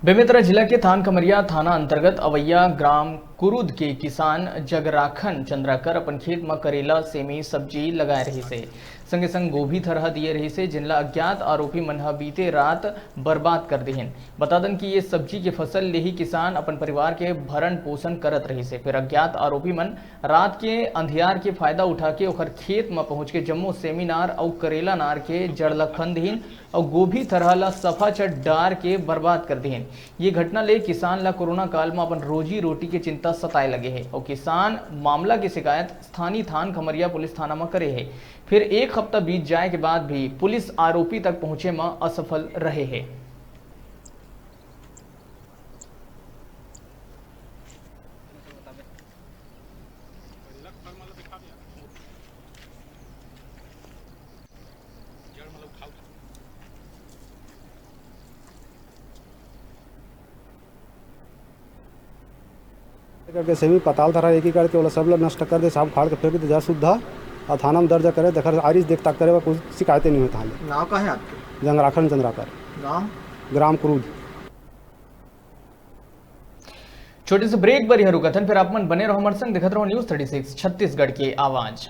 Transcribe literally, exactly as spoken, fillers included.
बेमेतरा जिला के थान खमरिया थाना अंतर्गत अवैया ग्राम कुरुद के किसान जगराखन चंद्राकर अपन खेत म करेला, सेमी, सब्जी लगाए रहिस हे। संगे संग गोभी थरहा दिए रहिस हे, जिनला अज्ञात आरोपी मन ह बीते रात बर्बाद कर दिहिन। बता दन कि ये सब्जी के फसल ले ही किसान अपन परिवार के भरण पोषण करत रहिस हे। फिर अज्ञात आरोपी मन रात के अंधियार के फायदा उठा के ओखर खेत म पहुंच के जम्मो सेमी नार अउ करेला नार के जड़ ल खन दिहिन अउ गोभी थरहा ल सफाचट डार के बर्बाद कर दिहिन। ये घटना ले किसान ल कोरोना काल म अपन रोजी रोटी के चिंता सताए लगे हे अउ किसान मामला के शिकायत स्थानीय थान खमरिया पुलिस थाना म करे हे। फिर एक हफ्ता बीत जाए के बाद भी पुलिस आरोपी तक पहुंचे म असफल रहे हे। करके सेमी पताल थरा एक एकड़ के ओला सब ला नष्ट कर दे, सब उखाड़ के फेंक दे, जा सुद्धा और थाना में दर्ज करे, देखर आरिस देख ताक करे, कोई शिकायतें नहीं होता हमें। नाव का है आपके? जंगराखन चंद्राकर। गांव? ग्राम क्रूज। छोटे से ब्रेक बर यहाँ रुकत हन, फिर आप मन बने रहो हमारे संग, देखत रहो न्यूज़ थर्टी सिक्स छत्तीसगढ़ की आवाज़।